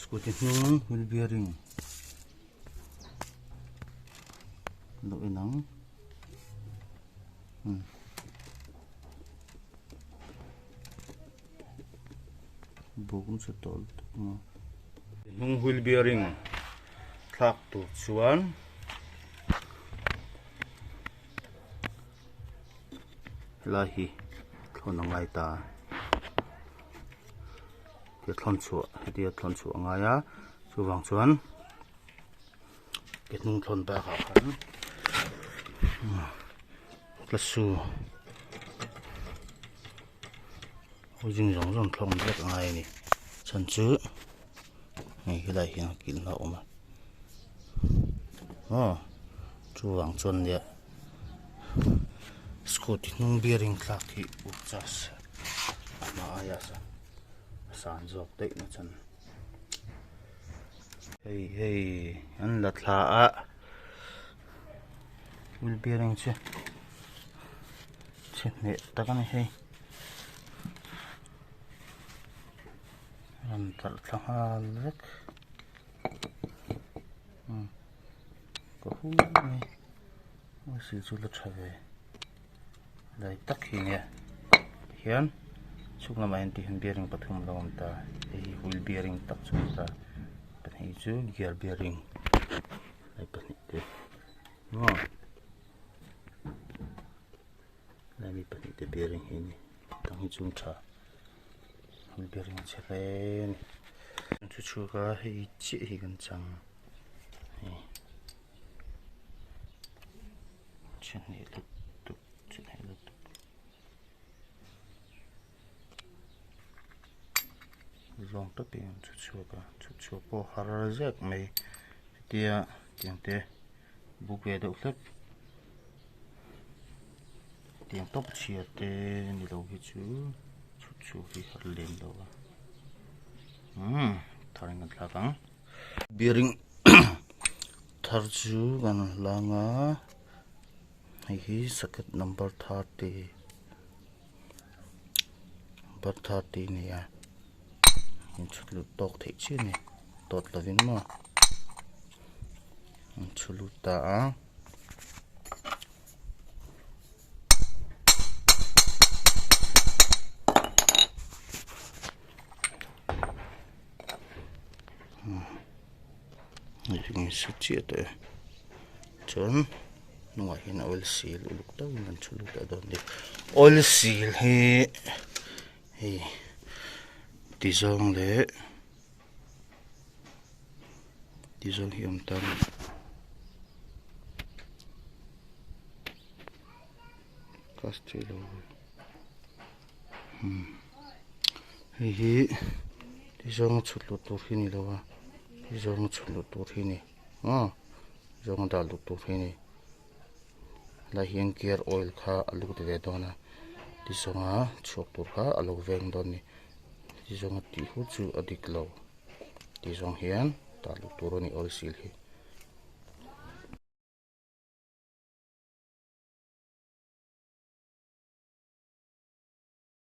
Scooty hnung wheel bearing lo en ang umm buk an chhe tawh lutuk maw hnung wheel bearing thlak tur chuan. Helai hi thlawn a ngai ta he thlawn chhuah hetia thlawn chhuah a ngai a chuvang chuan ke hnung thlawn bakah khan tlasu housing zawng zawng thlawng vek a ngai a ni chhan chu hei helai hian a kilhna a awm a aw chuvang chuan nia scooty hnung bearing thlak hi uk charge a hma aia a san zawk daih na chuan hei hei an la thla a wheel bearing chu chhe hneh tak a ni hei. Rawn talh thla nghal vek umm ka hu mai a sil chu la tha ve lai tak hi nia tihian chhung lamah hian tihian bearing pathum a lo awm ta hei hi wheel bearing tak chu a ni ta pahnih chu gear bearing hei pahnih te maw lai mi pahnih te bearing hi a ni tang hi chu tha. Bearing chhe hle a ni chu chhuak a hei chiah hi kan chang hei chhe hneh lutuk chhe hneh lutuk zawng tawpin an chhu chhuak a chhu chhuak pawh har zek mai hetia tiang te buk ve deuh hlek tiang tawp chhia te ni lo hi chu chhut chhuak hi har lem lo a umm thar in kan thlak ang bearing thar chu kan hlang a hei hi socket number 30 number 30 a ni a inchhut lut tawk theih chiah a ni tawt lovin maw. An chhu lut ta a. Hei hi chiah tawh e chuan hnungah hian oil seal uluk deuhin an chhu lut leh dawn a ni oil seal hi hei ti zawng leh. Ti zawng hi awm ta a ni class theih lo umm hei hi ti zawnga chhut luh tur hi a ni lo a ti zawnga chhut luh tur hi a ni maw zawnga dah luh tur hi a ni helai hian gear oil kha a lut ve dawn a ti zawnga chhuak tur kha a lo veng dawn a ni ti zawnga tih hu chu a dik lo. Ti zawng hian tah luh tur a ni oil seal hi.